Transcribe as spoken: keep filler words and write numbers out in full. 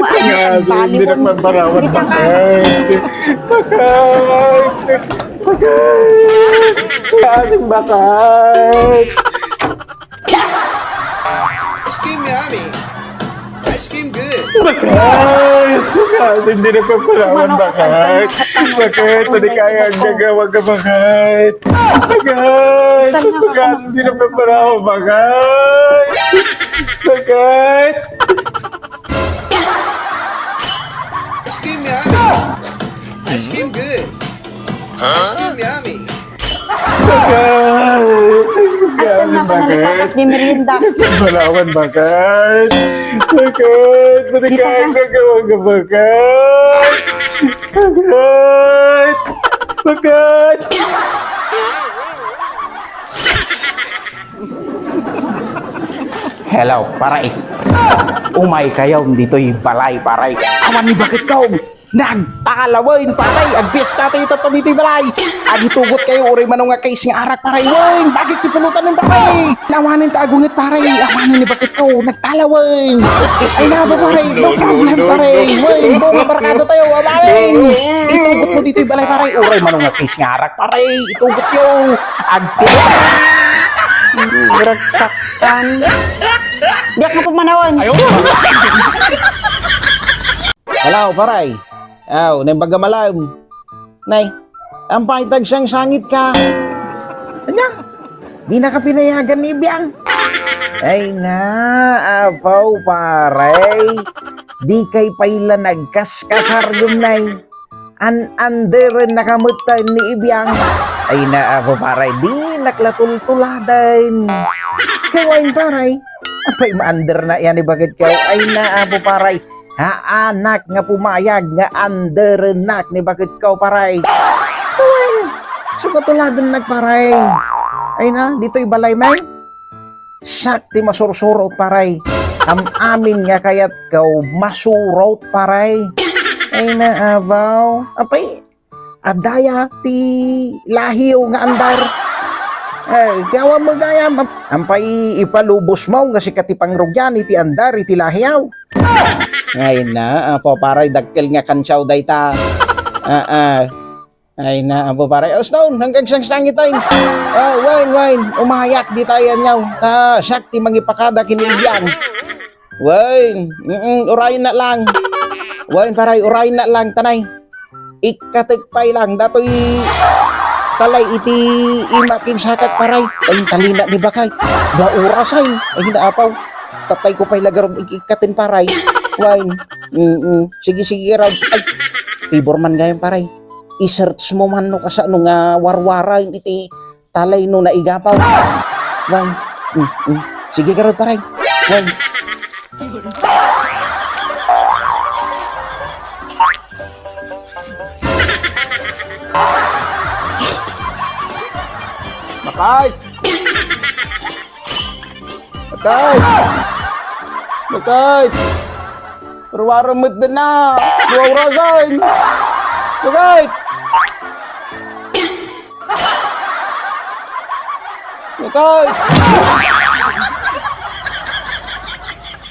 Nga, so, hindi Baliwag. Nagpaparawan. Hindi ka bakit? Bakit? Bakit? Kasi bakit? Ice cream yummy. Ice cream good. Bakit? Kasi hindi nagpaparawan. Bakit? Bakit? Hindi kaya ang gagawa ka? Bakit? Bakit? Bakit? Hindi nagpaparawan. Bakit? Bakit? Ice cream yummy. Ice cream good. Ice cream yummy. Bakit? At ang napanalipakat ni merienda. Balawan, bakit? Bakit? Bakit? Dito ka. Gagawa ka, bakit? Bakit? Bakit? Hello, pare. Umay kayo dito'y balay, pare. Awan ni bakit ko? Nagtalawen, pare. Agpista tayo tatta dito'y balay. Agitugot kayo, uray mano nga case nga arak, pare. Wen, bakit ti pulutan nun, pare? Awanin ta agungit, pare. Awanin ni bakit ko? Nagtalawen. Ay na ba, pare? No problem, pare. Wen, bunga barkada tayo. Awanin. Itugot mo dito'y balay, pare. Uray mano nga case nga arak, pare. Itugot yo. Agpista. Ragsakan. Diak nga pumanawan. Hello, paray. Aw, naimbag a malem. Nay, ampay tagsangsangit ka. Anya? Di na ka pinayagan ni Ibiang? Ay na, apaw, paray. Di kay pay la nagkaskasar gumnay. An-underen na ka met ni Ibiang. Ay na, apo, paray, dinak la tultuladen. Kay wen, paray, apay ma-under na yan ni bakit ko? Ay na, apo, paray, haanak nga pumayag nga underennak ni bakit ko, paray. Kay wen, so katuladennak, paray. Ay na, dito'y balay, may? Siak ti masursuro, paray. Am-amin nga kayatko, masurot, paray. Ay na, abaw. Apay, adaya ti lahiw nga andar. Ay, kay awan met gayam, am-, ampay ipalubos mo nga sika ti pangrugian iti andar iti lahiw. Ay na, apo, paray, dakkel nga kansiaw dayta. Ah, ah. Ay na, apo, paray. Uston, hanggang sangsangit tayo. Ah, wen, wen, umayak di tayo nyaw. Ta, siak ti mangipakada ken ni Ibiang. Wen, mm, urayen na lang. Wen, paray, urayen na lang, tanay. Ikkatek pay lang, datoy talay iti ima ken sakak, paray. Ay, talina ni bakay. Dua oras ay. Ay, naapaw. Tatay ko pay la garud ik-, ikkaten, paray. Wen, mm, mm. Sige, sige, garud. Ay, pibor man gayam, paray. I-search mo man no kasano nga warwaraen iti talay no naigapaw. Wen, mm, mm. Sige, garud, paray. Wen. Makay! Makay! Makay! Ruwaro met na! Ruwaro sa akin! Makay! Makay!